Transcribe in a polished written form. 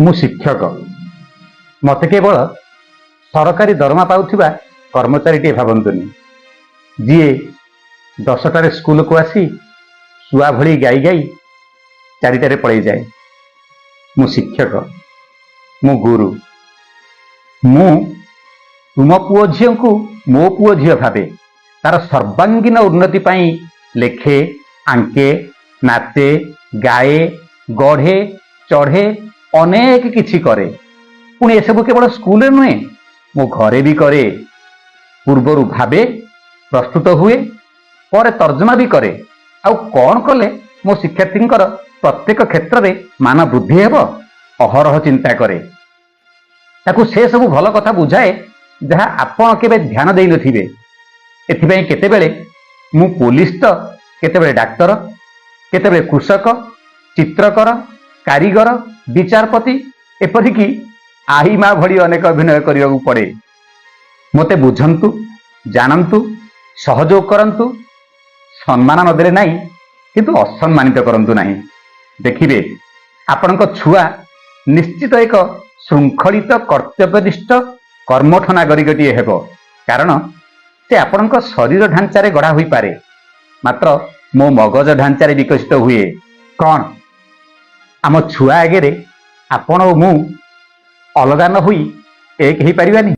ମୁଁ ଶିକ୍ଷକ। ମୋତେ କେବଳ ସରକାରୀ ଦରମା ପାଉଥିବା କର୍ମଚାରୀଟିଏ ଭାବନ୍ତୁନି, ଯିଏ 10ଟାରେ ସ୍କୁଲକୁ ଆସି ଶୁଆ ଭଳି ଗାଇ ଗାଇ 4ଟାରେ ପଳେଇଯାଏ। ମୁଁ ଶିକ୍ଷକ, ମୁଁ ଗୁରୁ। ମୁଁ ତୁମ ପୁଅ ଝିଅଙ୍କୁ ମୋ ପୁଅ ଝିଅ ଭାବେ ତାର ସର୍ବାଙ୍ଗୀନ ଉନ୍ନତି ପାଇଁ ଲେଖେ, ଆଙ୍କେ, ନାଚେ, ଗାଏ, ଗଢ଼େ, ଚଢ଼େ, ଅନେକ କିଛି କରେ। ପୁଣି ଏସବୁ କେବଳ ସ୍କୁଲରେ ନୁହେଁ, ମୋ ଘରେ ବି କରେ। ପୂର୍ବରୁ ଭାବେ, ପ୍ରସ୍ତୁତ ହୁଏ, ପରେ ତର୍ଜମା ବି କରେ। ଆଉ କ'ଣ କଲେ ମୋ ଶିକ୍ଷାର୍ଥୀଙ୍କର ପ୍ରତ୍ୟେକ କ୍ଷେତ୍ରରେ ମାନ ବୃଦ୍ଧି ହେବ, ଅହରହ ଚିନ୍ତା କରେ। ତାକୁ ସେ ସବୁ ଭଲ କଥା ବୁଝାଏ, ଯାହା ଆପଣ କେବେ ଧ୍ୟାନ ଦେଇନଥିବେ। ଏଥିପାଇଁ କେତେବେଳେ ମୁଁ ପୋଲିସ ତ କେତେବେଳେ ଡାକ୍ତର, କେତେବେଳେ କୃଷକ, ଚିତ୍ରକର, କାରିଗର, ବିଚାରପତି, ଏପରିକି ଆଈ ମା ଭଳି ଅନେକ ଅଭିନୟ କରିବାକୁ ପଡ଼େ। ମୋତେ ବୁଝନ୍ତୁ, ଜାଣନ୍ତୁ, ସହଯୋଗ କରନ୍ତୁ। ସମ୍ମାନ ନଦେଲେ ନାହିଁ, କିନ୍ତୁ ଅସମ୍ମାନିତ କରନ୍ତୁ ନାହିଁ। ଦେଖିବେ, ଆପଣଙ୍କ ଛୁଆ ନିଶ୍ଚିତ ଏକ ଶୃଙ୍ଖଳିତ, କର୍ତ୍ତବ୍ୟନିଷ୍ଠ, କର୍ମଠ ନାଗରିକଟିଏ ହେବ। କାରଣ ସେ ଆପଣଙ୍କ ଶରୀର ଢାଞ୍ଚାରେ ଗଢ଼ା ହୋଇପାରେ, ମାତ୍ର ମୋ ମଗଜ ଢାଞ୍ଚାରେ ବିକଶିତ ହୁଏ। କ'ଣ ଆମ ଛୁଆ ଆଗରେ ଆପଣ ଓ ମୁଁ ଅଲଗା ନ ହୋଇ ଏକ ହେଇପାରିବାନି?